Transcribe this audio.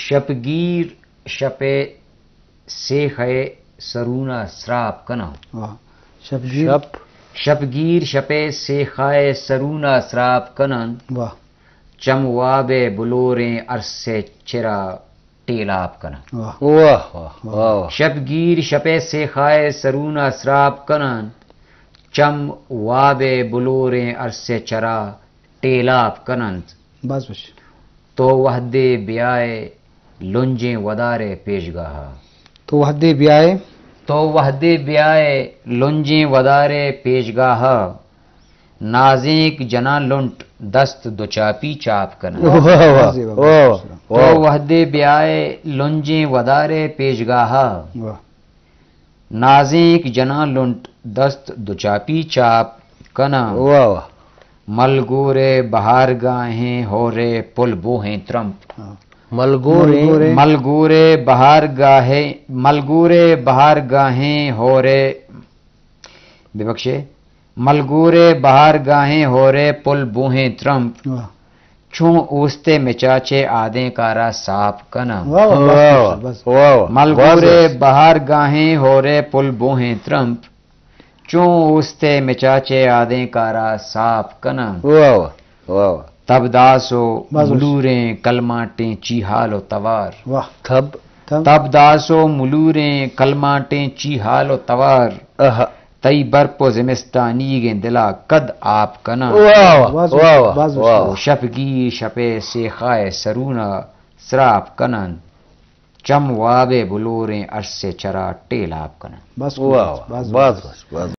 شپگیر شپ ءِ سیخ ءِ سرون ءَ سراپ کناں۔ واہ۔ شپگیر۔ شپ۔ شپگیر شپ ءِ سیخ ءِ سرون ءَ سراپ کناں۔ واہ۔ چم واب ءِ بلوریں ارس ءِ چرا ٹیلاپ کناں۔ واہ۔ واہ، واہ، واہ، واہ۔ شپگیر شپ ءِ سیخ ءِ سرون ءَ سراپ کناں۔ چم واب ءِ بلوریں ارس ءِ چرا ٹیلاپ کننت۔ باز وش۔ تو وہدے بیائے لنجیں ودار ءِ پیشگاہ ءَ۔ تو وہدے بیائے۔ تو وہدے بیائے لنجیں ودار ءِ پیشگاہ ءَ۔ نازینک جناں لنٹ دست دوچاپی چاپ کناں۔ واہ، واہ، واہ، واہ۔ تو وہدے بیائے لنجیں ودار ءِ پیشگاہ ءَ۔ واہ۔ نازینک جناں لنٹ دست دوچاپی چاپ کناں۔ واہ واہ۔ ملگور ءِ بہارگاہیں ہور ءِ پل بوہیں ترمپ۔ ہاں۔ ملگور ءِ۔ ملگور ءِ بہارگاہیں، ملگور ءِ بہارگاہیں ہور ءِ، ببخشے، ملگور ءِ بہارگاہیں ہور ءِ پل بوہیں ترمپ۔ واہ۔ چون اوست ءِ مچاچ ءِ آدینکار ءَ ساپ کناں۔ واہ واہ، واہ واہ، بس، بس۔ واہ واہ، ملگور ءِ باز وش۔ بہارگاہیں ہور ءِ پل بوہیں ترمپ۔ چون اوست ءِ مچاچ ءِ آدینکار ءَ ساپ کناں۔ واہ واہ، واہ واہ۔ تبداس و باز وش۔ ملوریں کلمانٹیں چی حال و توار۔ واہ۔ تب۔ تب۔ تبداس و ملوریں کلمانٹیں چی حال و توار۔ آہا۔ تئی برپ و زمستانیگیں دل ءَ کد آپ کناں۔ واہ واہ، باز وش، واہ واہ، باز وش۔ واہ واہ۔ شپگیر شپ ءِ سیخ ءِ سرون ءَ سراپ کناں۔ چم واب ءِ بلوریں ارس ءِ چرا ٹیلاپ کناں۔ بس، واہ واہ، باز باز وش۔ وش، باز